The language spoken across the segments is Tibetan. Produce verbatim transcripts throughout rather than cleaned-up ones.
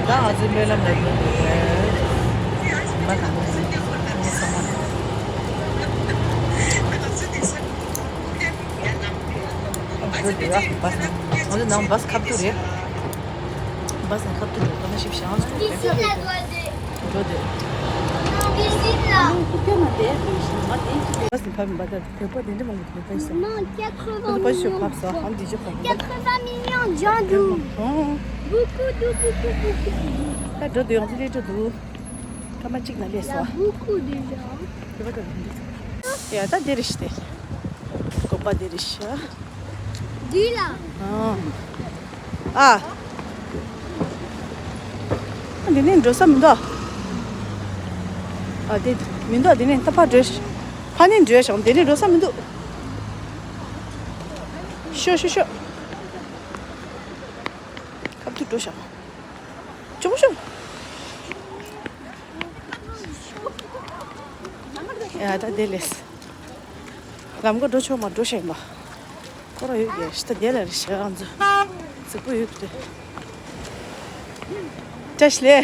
ད་ང་ཚོའི་སྨོན་ལམ་ལ་ཡོད་འདུག་གས། མ་གང་ག་ཚང་མ། འགྲོ་འདུག་ཨ། བ་སི་ནང་། ང་ཚོ་ནང་བ་སི་ཁ་ཐུག་རེད། བ་སི་ནང་ཁ་ཐུག་རེད། ད་ནི་ཞིབ་ཞིབ་ཨང་སོ་རེད། འགྲོ་འདུག་བ་སི་ནང་ཕབ་མིན་པ། ད་བོད་པ་དེ་འདྲ་མང་པོ་འདུག་པ་སོ། Non, quatre-vingts millions de fois. Quatre-vingts millions de Jandou. Beaucoup, beaucoup, beaucoup, beaucoup. ད་འགྲོ་འདུག་ཡང་ཚིག་ལས་འགྲོ་འདུག་ཐ་མ་གཅིག་ན་ལས་སོ། Beaucoup déjà. ཡ་ད་འདི་རེད་ཤི་དེ། སྒོ་པ་འདི་རེད་ཤི། འདི་ལ། ཨ། ཨ། འདི་ནས་འགྲོ་ས་མི་འདུག་ཨ། འདི་མི་འདུག་འདི་ནས་ད་ཕར་འགྲོ། ཕར་ནས་འགྲོ་ཤག་འདི་ནས་འགྲོ་ས་མི་འདུག་ཤོག་ཤོག་ཤོག་ཁ་ཐུག་འགྲོ་ཤག་ཅོག་ཤོག་ཡ་ད་དེ་ལས། ལམ་ཁ་འགྲོ་ཆོག་མ་འགྲོ་ཤེས་མ། ཁོ་ར་ཡོད་ཀྱི་ཤི་ད་དེ་ལ་རེ་ཤི་ཨང་ཚོ། རྫིག་པོ་ཡོད་ཀྱི་རེད། བཀྲ་ཤིས་ལེ།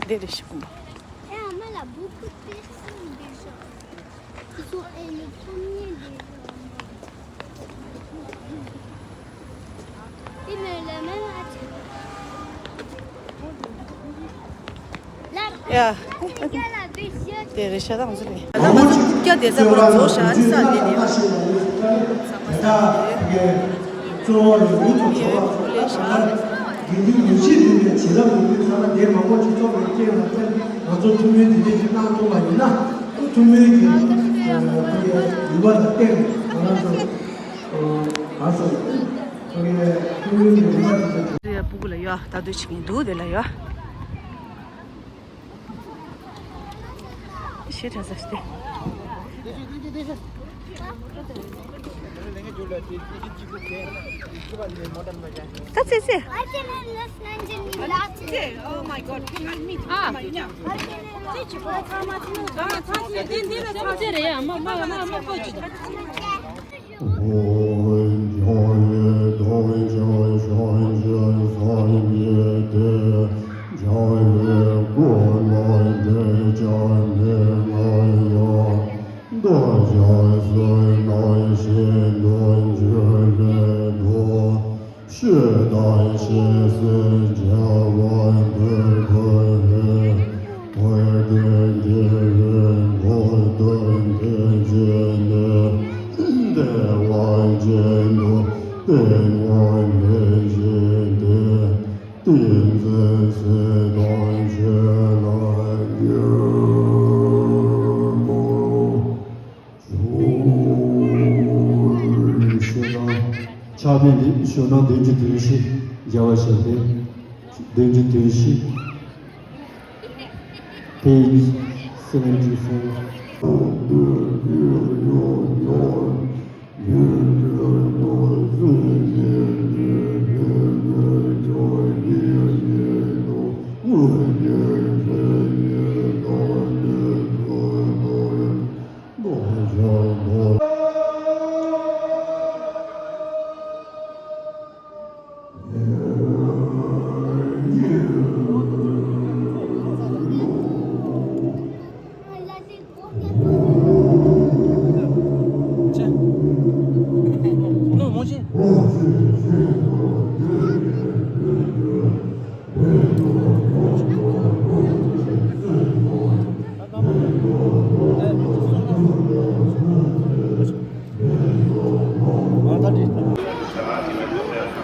དེ་རེ་ཤི་ཀུན་པ། ཨེ་ཨ་མ་ལ་བུ་ཀུ་ཏེ་སི་འདི་ཤོག Ils sont, et le premier déjà. Il me l'a même attiré. ཡ། དེ་རེད་ཤ་སྟག་ཟེར་རེད། ད་ང་ཚོ་རྐུབ་བཀྱག་བསྡད་ས་ཁོ་རང་རྫོགས་ཤག་ཨ་ནི་ས་དེ་དེ་ཡོད། ས་མ་ས་དེ་དེ་ཡོད། གཙོ་བོ་ལ་ཡུལ་དུ་ཕྱོགས་པ་དང་། དགེ་འདུན་ཡེ་ཤེས་འདུས་པའི་བྱིན་རླབས་ཀྱི་ཡུལ་ཚང་མ་སྡེ་མང་པོ་ཅིག་ཚོགས་པའི་རྐྱེན་ལ་བརྟེན་ང་ཚོ་ཐུགས་སྨོན་འདི་འདྲ་ཞིག་གནང་ཐུབ་པ་ཡིན་ན། ཐུགས་སྨོན་གྱི་ཡུལ་བ་ལ་བརྟེན་ང་རང་ཚོ་ག་སོ་ཐུགས་སྨོན་གྱི་རིམ་པ་དེ་ཚོ། ཡ་སྤུ་གུ་ལ་ཡ་ད་དུས་ཆིག་ཡིན་འདུག་དེ་ལ་ཡ། ཤེས་ཐལ་ས་སྟེ། ད་ཙེ་ཙེ། Oh my God. ཨ། ཙེ་ཙེ་རེད་ཡ། མ་མ་མ་མ་པོ་ཅི་ད། ཕྱག་དཔེ་འདི་ཞུ་ན་བདུན་ཅུ་དོན་བཞི། རྒྱལ་བ་ཞབས་བརྟན། བདུན་ཅུ་དོན་བཞི། Page seventy-four.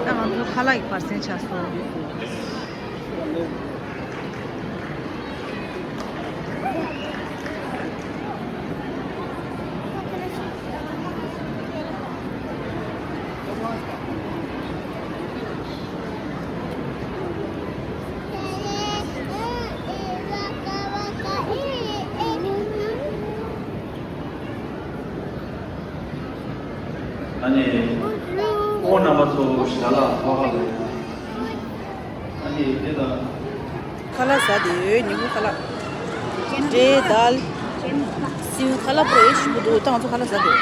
ད་ང་ཚོ་ཁ་ལག་གི་བར་གསེང་ཆགས་སོང་། ཨ་ནི། ཨོ་རྣམ་པ་ཚོ་ཞལ་ལག་ཕོར་པ་ལ། ཨ་ནི་དེ་དང་། ཁ་ལག་ཟ་བསྡད་ཡོད། ཉིན་གུང་ཁ་ལག་འབྲས་དལ། སེའུ་ཁ་ལག་པོ་རེ་ཞིམ་པོ་འདུག་ད་ང་ཚོ་ཁ་ལག་ཟ་བསྡད་ཡོད།